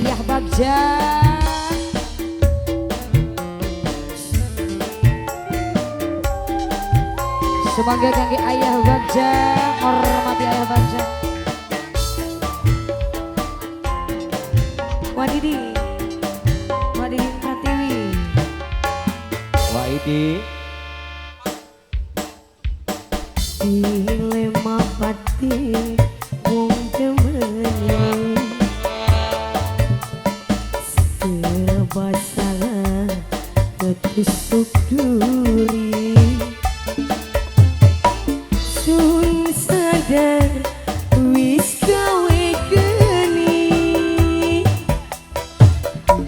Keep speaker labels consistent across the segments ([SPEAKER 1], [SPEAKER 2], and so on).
[SPEAKER 1] Ayah Bagja. Semoga kangge Ayah Bagja, hormati Ayah Bagja.
[SPEAKER 2] Wadidi, Wadidi Pratiwi.
[SPEAKER 3] Waidi.
[SPEAKER 2] Dilema pati wong demene serba salah ketusuk duri sun sadar wis gawe geni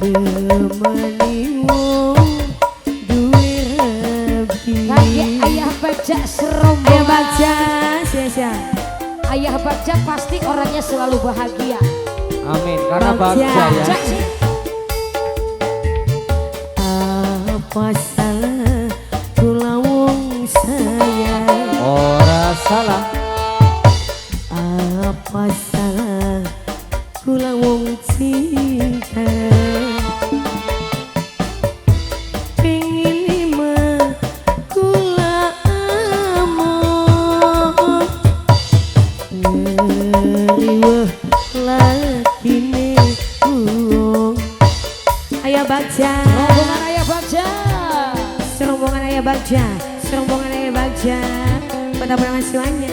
[SPEAKER 2] demani wong duwe rabi.
[SPEAKER 1] Kangge Ayah Bagja serombongan.
[SPEAKER 2] Ayah Bagja, sia-sia.
[SPEAKER 1] Ayah Bagja pasti orangnya selalu bahagia.
[SPEAKER 3] Amin, karena bagja ya.
[SPEAKER 1] Bagja sih.
[SPEAKER 2] Apa salah kula wong sayang?
[SPEAKER 3] Ora salah.
[SPEAKER 2] Apa salah kula wong cinta? Pengin lima kula among ngeriweh lakine wong. Ayah Bagja,
[SPEAKER 1] rombongan Ayah Bagja,
[SPEAKER 2] serombongan Ayah Bagja, serombongan Ayah Bagja. Pada semuanya.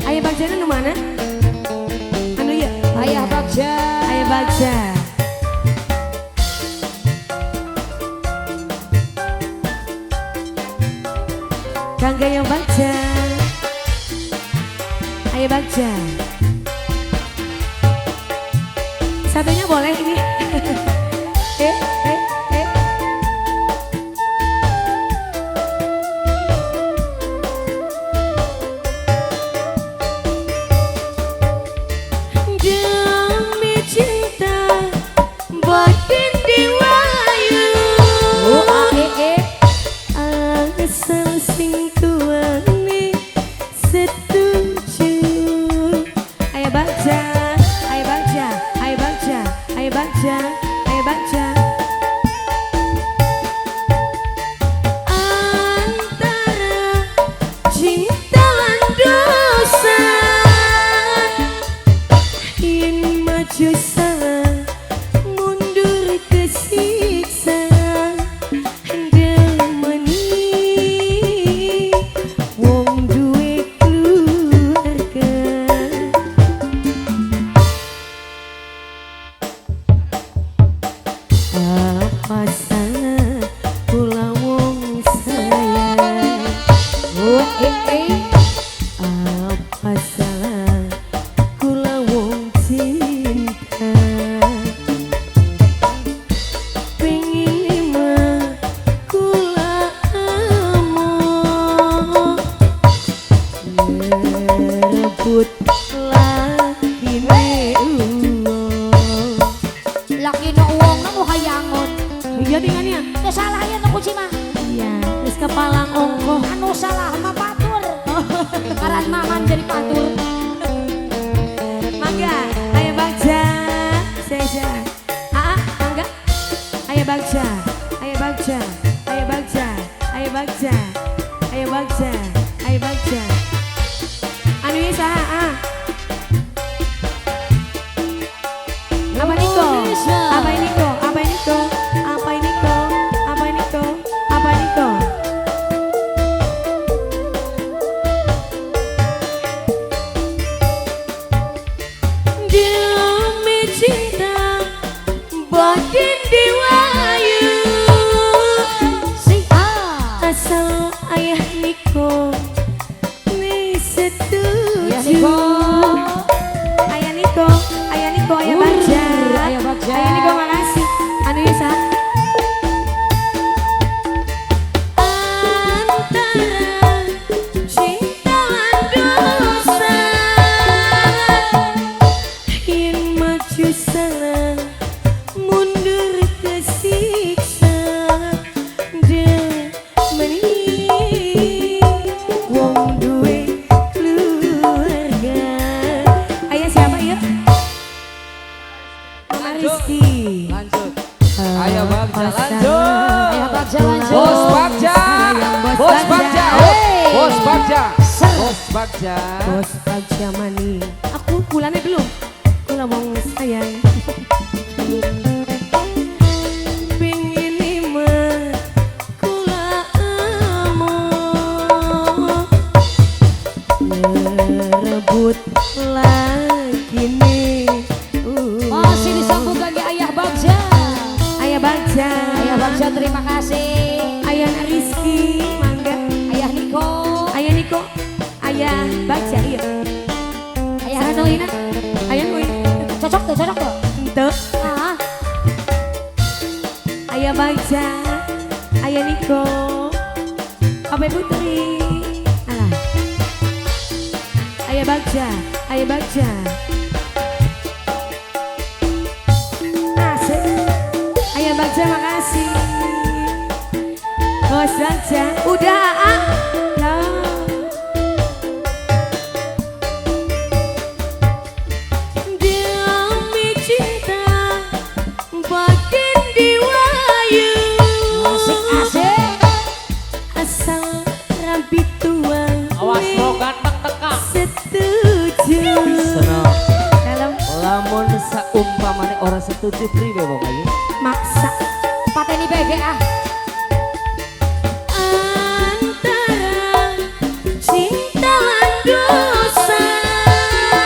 [SPEAKER 2] Ayah Bagja itu mana? Anu ya.
[SPEAKER 1] Ayah Bagja.
[SPEAKER 2] Ayah Bagja. Kangga yang Bagja. Ayah Bagja. Satunya boleh ini. Demi cinta batin diwayu asal sing tuane setuju. Ayah Bagja, Ayah Bagja, Ayah Bagja, Ayah Bagja, Ayah Bagja. Antara cinta lan dosa yen maju salah mundur kesiksa demeni wong duwe keluarga. Apa salah kula wong sayang? Apa salah kula wong cinta? Pengin lima kula among ngerebut lakine wong.
[SPEAKER 1] Lakine wong nang hayangon.
[SPEAKER 2] Iya dengannya.
[SPEAKER 1] Teu salah ya nu kunci mah.
[SPEAKER 2] Iya, geus kepalang ongkoh.
[SPEAKER 1] Anu salah mah patur. Karan maman jadi patur.
[SPEAKER 2] Mangga, Ayah Bagja, Seja. Aa, mangga. Ayah Bagja, Ayah Bagja, Ayah Bagja, Ayah Bagja, Ayah Bagja, Ayah Bagja. Anu ieu saha? Ah. Apa Niko? Apa Niko? Apa Niko? Apa Niko? Apa Niko? Apa Niko? Demi cinta batin diwayu
[SPEAKER 1] si A
[SPEAKER 2] asal ayah Niko nih setuju.
[SPEAKER 1] Ayah Niko,
[SPEAKER 2] Ayah Niko, Ayah Niko, Ayah Bagja,
[SPEAKER 1] Ayah Bagja,
[SPEAKER 2] Ayah Niko makasih. Anu ya antara cinta lan dosa yen maju salah mundur kesiksa demeni wong duwe keluarga.
[SPEAKER 3] Ayo Bagja lanjut.
[SPEAKER 1] Ayo Bagja lanjut.
[SPEAKER 3] Bos Bagja. Bos Bagja. Bos Bagja. Bos Bagja.
[SPEAKER 2] Bos Bagja mani. Aku kulane belum. Kula wong sayang. Pingin lima kula emo. Ngerebut lagi nih.
[SPEAKER 1] Masih disambung lagi Ayah Bagja.
[SPEAKER 2] Ayah Bagja.
[SPEAKER 1] Ayah Bagja terima kasih.
[SPEAKER 2] Ayah Rizky, mangga.
[SPEAKER 1] Ayah Niko.
[SPEAKER 2] Ayah Niko. Ayah Bagja iya.
[SPEAKER 1] Ayah Noina.
[SPEAKER 2] Ayah Noina.
[SPEAKER 1] Cocok tuh, cocok tuh.
[SPEAKER 2] Ente.
[SPEAKER 1] Ah.
[SPEAKER 2] Ayah Bagja. Ayah Niko. Abe Putri. Alah. Ayah Bagja, Ayah Bagja. Asik. Ayah Bagja makasih. Bos Bagja, udah ah. Demi cinta batin diwayu.
[SPEAKER 1] Asik asik.
[SPEAKER 2] Asal rabi tua.
[SPEAKER 3] Awas lo ganteng teka.
[SPEAKER 2] Setuju.
[SPEAKER 3] Senang.
[SPEAKER 2] Dalam
[SPEAKER 3] Lamun saumpamane orang setuju priwe wong ayu?
[SPEAKER 2] Maksa.
[SPEAKER 1] Pateni BG ah.
[SPEAKER 2] Antara cinta lan dosa.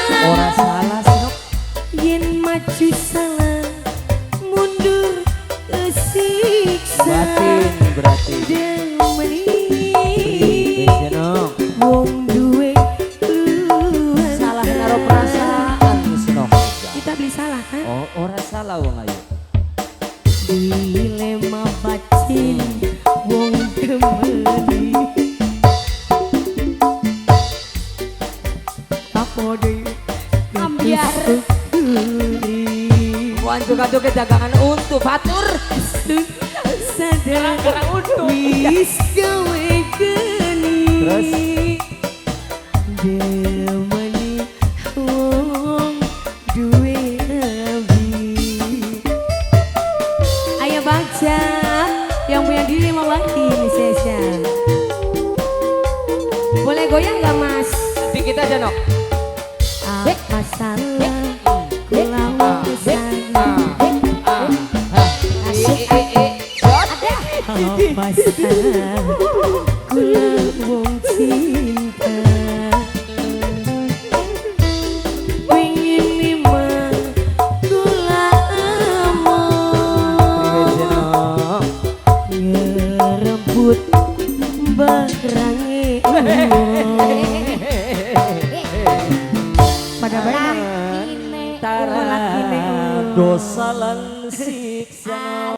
[SPEAKER 3] Ora salah sih.
[SPEAKER 2] Yen maju salah, mundur kesiksa.
[SPEAKER 3] Batin berarti.
[SPEAKER 2] Demeni
[SPEAKER 3] Senong.
[SPEAKER 2] wong duwe keluarga.
[SPEAKER 3] Salah karo perasaan senong.
[SPEAKER 2] Kita beli salah kan?
[SPEAKER 3] Oh, ora salah wong ayu.
[SPEAKER 2] Dilema batin wong demeni. Kapode
[SPEAKER 1] Ambiar.
[SPEAKER 3] Wanjuk-wanjuk dagangan untuk fatur.
[SPEAKER 2] Sadar wis gawe geni.
[SPEAKER 3] Terus?
[SPEAKER 2] Demeni wong duwe abi. Ayah Bagja yang punya diri mau batin Sesya. Boleh goyang gak mas?
[SPEAKER 3] Dikit aja Nok.
[SPEAKER 2] Apa salah kula wong sayang.
[SPEAKER 1] Asik.
[SPEAKER 2] Apa salah kula wong cinta. Pingin lima kula emo. Ngerebut barange wong. Pada barang
[SPEAKER 3] Tara dosa lan siksa.